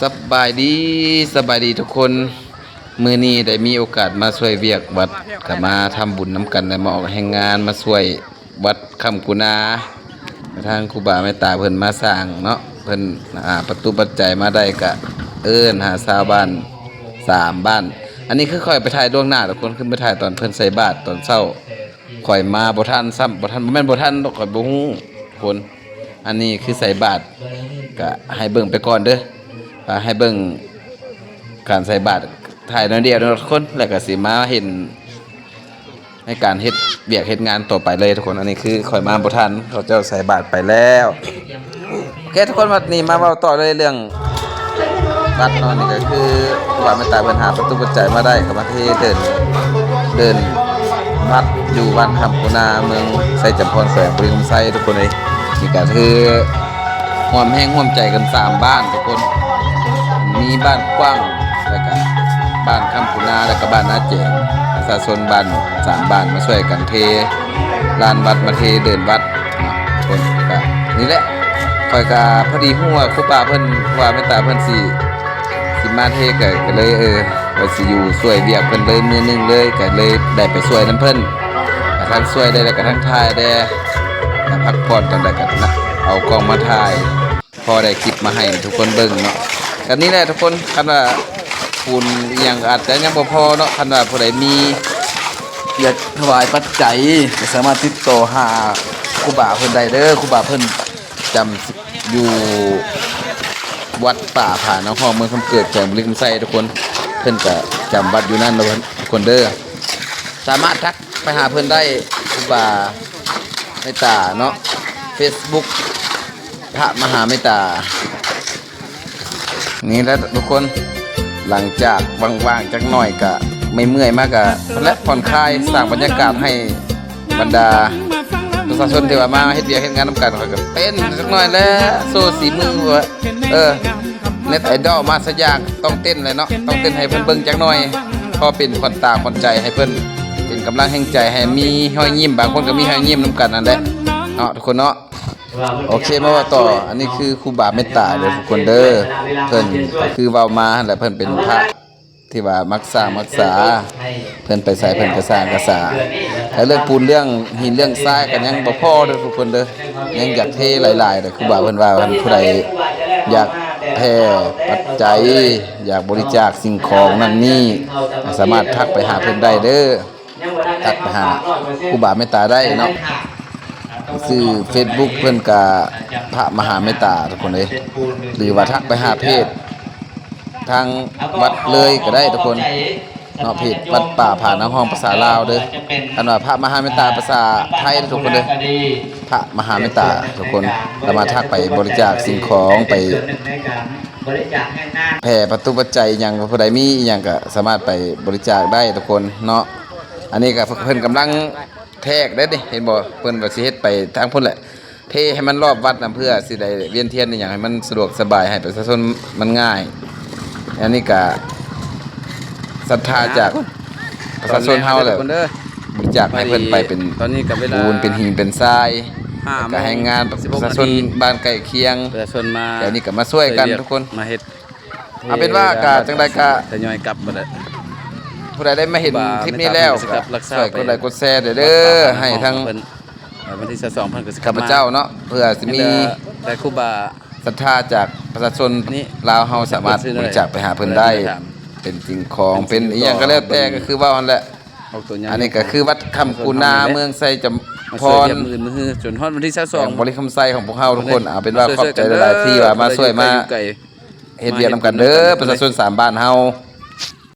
ສະບາຍດີ ສະບາຍດີທຸກຄົນ. ມື້ນີ້ໄດ້ມີໂອກາດມາຊ່ວຍວຽກວັດ ກະມາທຳບຸນນຳກັນ ໄດ້ມາອອກແຮງງານມາຊ່ວຍວັດຄຳກຸນາ ທາງຄູບາເມດຕາເພິ່ນມາສ້າງເນາະ. ເພິ່ນ ອ່າ ປະຕູປັດໄຈມາໄດ້ ກະເອີ້ນຫາຊາວບ້ານສາມບ້ານ. ອັນນີ້ຄືຂ້ອຍໄປຖ່າຍລ່ວງໜ້າທຸກຄົນ, ຄືໄປຖ່າຍຕອນເພິ່ນໃສ່ບາດຕອນເຊົ້າ. ຂ້ອຍມາບໍ່ທັນຊ້ຳ ບໍ່ທັນ ບໍ່ແມ່ນບໍ່ທັນດອກ ຂ້ອຍບໍ່ຮູ້ທຸກຄົນ. ອັນນີ້ຄືໃສ່ບາດ ກະໃຫ້ເບິ່ງໄປກ່ອນເດີ ອ່າ ໃຫ້ເບິ່ງການໃສ່ບາດ ຖ່າຍໜ້ອຍດຽວເນາະທຸກຄົນ ແລ້ວກະຊິມາເຫັນໃນການເຮັດວຽກເຮັດງານຕໍ່ໄປເລີຍທຸກຄົນ. ອັນນີ້ຄືຂ້ອຍມາບໍ່ທັນ ເຂົາເຈົ້າໃສ່ບາດໄປແລ້ວ. ໂອເຄທຸກຄົນ ວັນນີ້ມາເວົ້າຕໍ່ເລີຍເລື່ອງວັດເນາະ. ນີ້ກະຄືຄູບາເມດຕາເພິ່ນຫາປະຕູປັດໄຈມາໄດ້ ກະມາເທເດີ່ນ ເດີ່ນວັດຢູ່ບ້ານຄຳກຸນາ ເມືອງໄຊຈຳພອນ ແຂວງບໍລິຄຳໄຊທຸກຄົນເອີຍ. ນີ້ກະຄືຮ່ວມແຮງຮ່ວມໃຈກັນສາມບ້ານທຸກຄົນ ມີບ້ານກວ້າງ ແລ້ວກະບ້ານຄຳກຸນາ ແລ້ວກະບ້ານນາແຈງ. ປະຊາຊົນບ້ານສາມບ້ານມາຊ່ວຍກັນເທລານວັດ ມາເທເດີ່ນວັດເນາະທຸກຄົນ. ກະນີ້ແຫຼະ ຂ້ອຍກະພໍດີຮູ້ວ່າຄູບາເພິ່ນ ຄູບາເມດຕາເພິ່ນຊິ ຊິມາເທ ກະ ກະເລີຍ ເອີ ວ່າຊິຢູ່ຊ່ວຍວຽກເພິ່ນເລີຍມື້ໜຶ່ງເລີຍ ກະເລີຍໄດ້ໄປຊ່ວຍນຳເພິ່ນ ກະທັງຊ່ວຍໄດ້ ແລ້ວກະທັງຖ່າຍແດ່ ກະພັກຜ່ອນຕອນໃດກະນະ ເອົາກ້ອງມາຖ່າຍ ພໍໄດ້ຄລິບມາໃຫ້ທຸກຄົນເບິ່ງເນາະ. ກະນີ້ແຫຼະທຸກຄົນ ຄັນວ່າປູນອີ່ຫຍັງກະອາດຈະຍັງບໍ່ພໍເນາະ. ຄັນວ່າຜູ້ໃດມີ ຢາກຖວາຍປັດໄຈ ກະສາມາດຕິດຕໍ່ຫາຄູບາເພິ່ນໄດ້ເດີ. ຄູບາເພິ່ນຈຳຢູ່ວັດປ່າຜານາງຫ້ອງ ເມືອງຄຳເກີດ ແຂວງບໍລິຄຳໄຊທຸກຄົນ. ເພິ່ນກະຈຳວັດຢູ່ນັ້ນເນາະທຸກຄົນເດີ. ສາມາດທັກໄປຫາເພິ່ນໄດ້ ຄູບາເມດຕາເນາະ ເຟສບຸກ ພະມະຫາເມດຕາ. ນີ້ແຫຼະທຸກຄົນ ຫຼັງຈາກວ່າງໆຈັກໜ້ອຍກະເມື່ອຍໆມາກະ ແລະ ຜ່ອນຄາຍ ສ້າງບັນຍາກາດໃຫ້ບັນດາປະຊາຊົນທີ່ວ່າມາເຮັດວຽກເຮັດງານນຳກັນ ຂ້ອຍກະເຕັ້ນຈັກໜ້ອຍແຫຼະ ໂຊສີມືວ່າ ເອີ ເນັດໄອດອລມາສະຢ່າງ ຕ້ອງເຕັ້ນແຫຼະເນາະ ຕ້ອງເຕັ້ນໃຫ້ເພິ່ນເບິ່ງຈັກໜ້ອຍ ພໍເປັນຂວັນຕາຂວັນໃຈໃຫ້ເພິ່ນ ເປັນກຳລັງແຮງໃຈໃຫ້ມີຮອຍຍິ້ມ ບາງຄົນກະມີຮອຍຍິ້ມນຳກັນນັ້ນແຫຼະເນາະ ທຸກຄົນເນາະ. ໂອເຄ ມາເວົ້າຕໍ່ ອັນນີ້ຄືຄູບາເມດຕາເດີທຸກຄົນເດີ ເພິ່ນກະຄືເວົ້າມາຫັ້ນແຫຼະ ເພິ່ນເປັນພະທີ່ວ່າມັກສ້າງມັກສາ ເພິ່ນໄປໃສເພິ່ນກະສ້າງກະສາ ແລະ ເລື່ອງປູນເລື່ອງຫີນເລື່ອງຊາຍກະຍັງບໍ່ພໍເດີທຸກຄົນເດີ ຍັງຢາກເທຫຼາຍໆເດີ. ຄູບາເພິ່ນວ່າ ຄັນຜູ້ໃດຢາກແຜ່ປັດໄຈ ຢາກບໍລິຈາກສິ່ງຂອງນັ້ນນີ້ ສາມາດທັກໄປຫາເພິ່ນໄດ້ເດີ. ທັກໄປຫາຄູບາເມດຕາໄດ້ເນາະ ຊື່ເຟສບຸກເພິ່ນກະພະມະຫາເມດຕາທຸກຄົນເອີຍ ຫຼືວ່າທັກໄປຫາເພຈທາງວັດເລີຍກະໄດ້ທຸກຄົນເນາະ ເພຈວັດປ່າຜານາງຫ້ອງພາສາລາວເດີ. ຄັນວ່າພະມະຫາເມດຕາພາສາໄທເດີທຸກຄົນເດີ ພະມະຫາເມດຕາທຸກຄົນ ສາມາດທັກໄປບໍລິຈາກສິ່ງຂອງ ໄປແຜ່ປະຕູປັດໄຈອີ່ຫຍັງ ຜູ້ໃດມີອີ່ຫຍັງກະສາມາດໄປບໍລິຈາກໄດ້ທຸກຄົນເນາະ. ອັນນີ້ກະເພິ່ນກຳລັງແທກເດ້ນີ້ ເຫັນບໍ່ ເພິ່ນວ່າຊິເຮັດໄປທາງພຸ້ນແຫຼະ ເທໃຫ້ມັນລອບວັດນຳ ເພື່ອຊິໄດ້ວຽນທຽນອີ່ຫຍັງໃຫ້ມັນສະດວກສະບາຍ ໃຫ້ປະຊາຊົນມັນງ່າຍ. ອັນນີ້ກະສັດທາຈາກປະຊາຊົນເຮົາແຫຼະ ບໍລິຈາກໃຫ້ເພິ່ນໄປເປັນປູນເປັນຫີນເປັນຊາຍ ກະແຮງງານປະຊາຊົນບ້ານໃກ້ຄຽງ ປະຊາຊົນມາ ແຖວນີ້ກະມາຊ່ວຍກັນທຸກຄົນ ມາເຮັດ ເອົາເປັນວ່າກະຈັ່ງໃດກະ ທະຍອຍກັບໝົດແຫຼະ ຜູ້ໃດໄດ້ມາເຫັນຄລິບນີ້ແລ້ວ ກະຊ່ວຍກົດໄລກົດແຊເດີ ໃຫ້ທັງ ເອີ ວັນທີຊາວສອງເພິ່ນກະຊິ ຂ້າພະເຈົ້າເນາະ ເພື່ອຊິມີແຕ່ຄູບາ ສັດທາຈາກປະຊາຊົນລາວເຮົາສາມາດບໍລິຈາກໄປຫາເພິ່ນໄດ້ ເປັນສິ່ງຂອງເປັນອີ່ຫຍັງກະແລ້ວແຕ່ ກະຄືເວົ້າຫັ້ນແຫຼະ. ອັນນີ້ກະຄືວັດຄຳກຸນາ ເມືອງໄຊຈຳພອນ ມື້ອື່ນມື້ຮື ຈົນຮອດວັນທີຊາວສອງ ແຂວງບໍລິຄຳໄຊຂອງພວກເຮົາທຸກຄົນ. ເອົາເປັນວ່າຂອບໃຈຫຼາຍໆທີ່ວ່າມາຊ່ວຍມາ ເຮັດວຽກນຳກັນເດີ ປະຊາຊົນສາມບ້ານເຮົາ